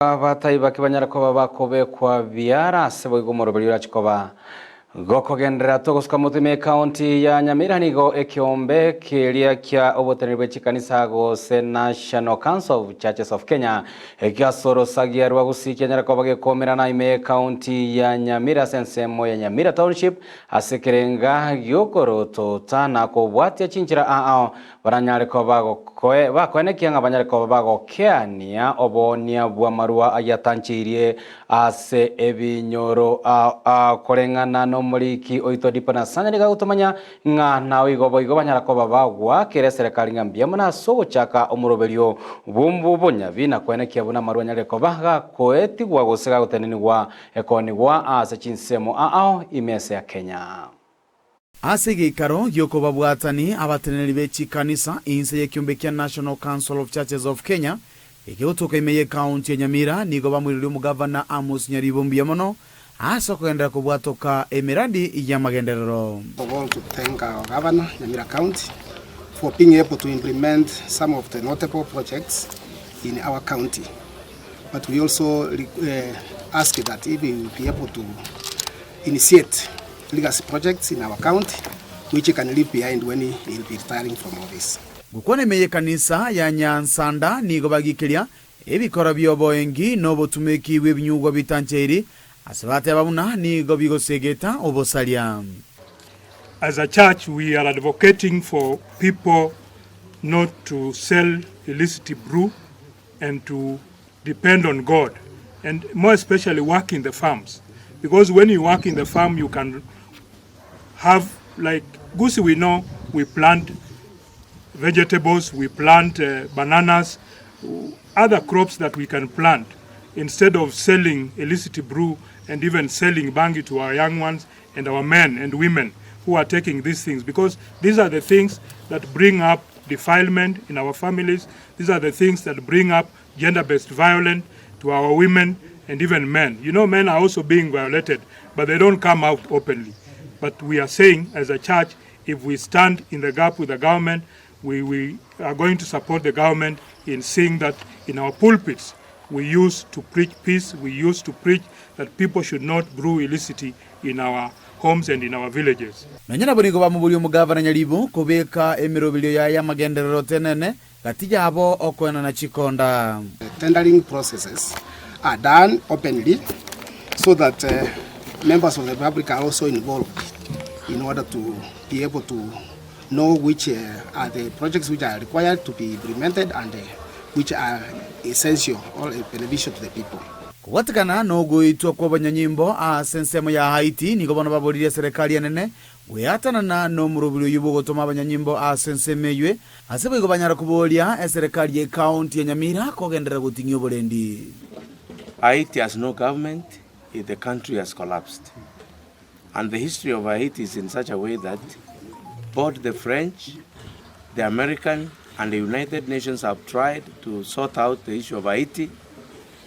Abatai bake banyare koba bakobekwa biara ase boigo omoroberi orache koba gokogenderera togosuka motwe ime ekaunti ya Nyamira nigo ekeombe keria kia oboteneneri bwe chikanisa gose National Council of Churches of Kenya egiasorosagia rwa Gusii kianyare koba gekomerana ime ekaunti ya Nyamira ase ensemo ya Nyamira Township ase ekerenga giokorotoota na kobwatia chinchera ao Baranyare koba bakoenekia ng'a banyare koba bagokeania oboonia bw'amarua ayio atancheirie ase ebinyoro koreng'ana nomoriki oito Dipo Nasanya nigo agotomanya ng'a nao igo boigo banyara koba bagwakera eserekari ng'a mbuya mono ase ogochaka omoroberio bw'obonyabi na koenekia buna amarua anyare koba gakoetigwa gose gagotenenigwa ekoonigwa ase chinsemo ao ime ense ya Kenya. Ase egeikaro gi'okobabwatani abateneneri be chikanisa inse y'ekiombe kia National Council of Churches of Kenya ekegotoka ime y'ecounty ya Nyamira nigo bamoiroria omogavana Amos Nyaribo mbuya mono ase okogenderera kobwatoka emeradi y'amagenderero. Of all to thank our governor Nyamira County for being able to implement some of the notable projects in our county but we also ask that if he will be able to initiate legacy projects in our county which he can leave behind when he will be retiring from office. Gokwana ime y'ekanisa ya Nyansanda nigo bagikeria ebikora bi'oboengi na obotumeki bw'ebinyugwa bitancheiri, ase bateba buna nigo bigosegeta obosaria. As a church we are advocating for people not to sell illicit brew and to depend on God and more especially work in the farms because when you work in the farm you can have like Gusii we know we plant vegetables, we plant bananas, other crops that we can plant instead of selling illicit brew and even selling bangi to our young ones and our men and women who are taking these things because these are the things that bring up defilement in our families. These are the things that bring up gender-based violence to our women and even men. You know, men are also being violated, but they don't come out openly. But we are saying as a church, if we stand in the gap with the government, we, we are going to support the government in seeing that in our pulpits we use to preach peace, we use to preach that people should not brew illicitly in our homes and in our villages. Nonya nabo nigo bamoboria omogavana Nyaribo kobeka emeroberio yaye y'amagenderero tenene gati yabo okoenana chikonda. Tendering processes are done openly so that members of the public are also involved in order to be able to know which are the projects which are required to be implemented and which are essential or beneficial to the people. Kobwatekana nogoitwa kw'abanyanyimbo ase ensemo ya Haiti, nigo bono baboririe eserekari enene gweatanana nomorobiri oyio bw'ogotoma abanyanyimbo ase ensemo eywe, ase boigo banyare koboria eserekari y'ecounty ya Nyamira kogenderera goting'ia oborendi. Haiti has no government, the country has collapsed. And the history of Haiti is in such a way that both the French, the American, and the United Nations have tried to sort out the issue of Haiti,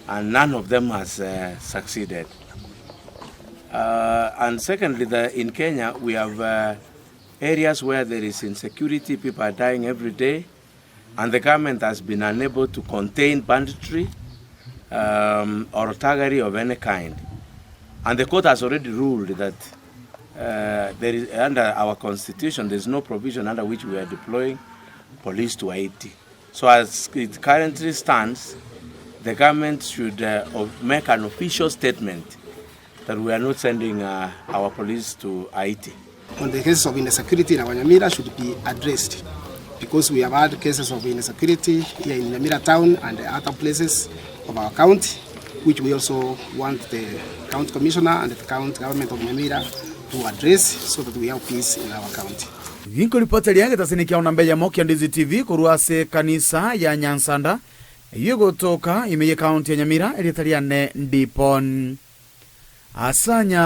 and none of them has succeeded. And secondly, the, in Kenya, we have areas where there is insecurity, people are dying every day, and the government has been unable to contain banditry or thuggery of any kind. And the court has already ruled that there is, under our constitution, there is no provision under which we are deploying police to Haiti. So as it currently stands, the government should make an official statement that we are not sending our police to Haiti. On the cases of insecurity in our Nyamira should be addressed because we have had cases of insecurity here in Nyamira town and other places of our county, which we also want the county commissioner and the county government of Nyamira to address so that we have peace in our county. Ginkoripoteria egetasini kiao namba eyemo kia Ndizi TV korwa ase ekanisa ya Nyansanda eyio egotoka ime ye county ya Nyamira erieta riane Ndipon Asanya.